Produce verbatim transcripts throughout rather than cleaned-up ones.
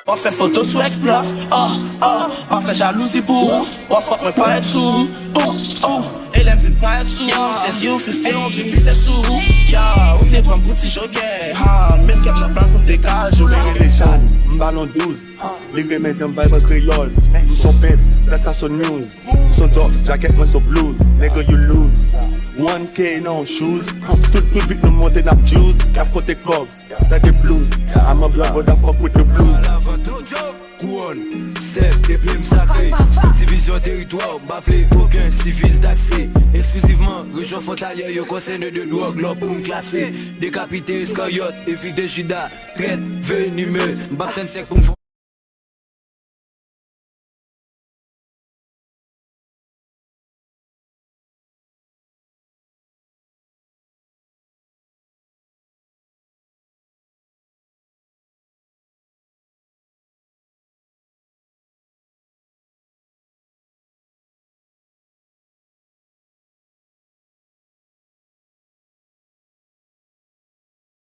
W ap fè foto sou Explore, oh, oh. W ap fè jalouzi pou ou, w ap fòk mwen parèt sou ou, ou, ou. E lè m vin parèt sou ou, se zye w fiske, w vin fikse sou ou. Ya, ou te pran m pou ti jokè. Ha, met kèm nan pla pou m te ka joure. Li rele Chani, m balon douz. Li renmen jan m vibe an kreyòl. M son pent, dat sa son news. Son dòk, jakèt mwen son blues. Nigga, you lose. One K nan yon shoes. Tout, tout vit nou monte n ap juice. N ap konte kòb. That the blues. I'm a blood, but I fuck with the blues. Alavant, no joke. Kouwòn, sèp, epi m sakre. Sou divizyon teritwa, m pa vle okenn sivil takse. Eksklizivman, rejyon fwontalyè yo konsène de dwòg, lò pou m klase. Dekapite Iskaryòt, evite Jida, trèt, venime. M p ap tann sèk pou m fè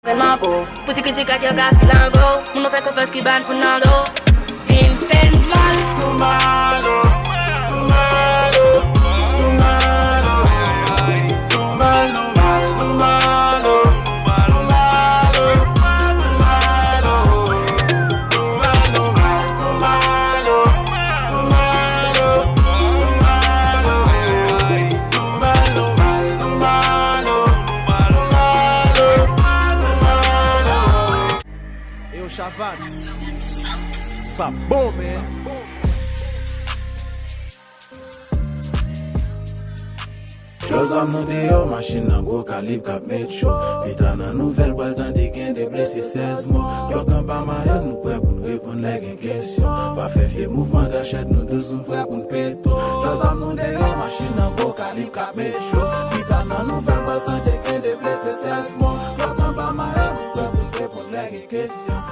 Grann mango, pou ti kritik ak yo ka filango. Moun nou fè konfyans ki ban pou nan do. Vin fè n mal. Nou mal, oh. Nou mal, oh. Nou mal, oh. Nou mal, nou mal, nou mal, oh. Nou mal, oh. Nou mal, oh. Nou mal, nou mal, nou mal, oh. Nou mal, oh. Nou mal, oh. Nou mal, nou mal, nou mal, oh. Nou mal, oh. Nou mal, oh. Yo, Chavannes. Sa bon, man. Djòl zam nou deyò, machin nan gwo kalib k ap met cho. Pita nan nouvèl, pral tande gen de blese sèz mò. Glòk anba mayòt, nou prè pou n reponn lè gen kesyon. Pa fè vye mouvman gachèt, nou dous, nou prè pou n pete w. Djòl zam nou deyò, machin nan gwo kalib k ap met cho. Pita nan nouvèl, pral tande gen de blese sèz mò. Glòk anba mayòt, nou prè pou n reponn lè gen kesyon.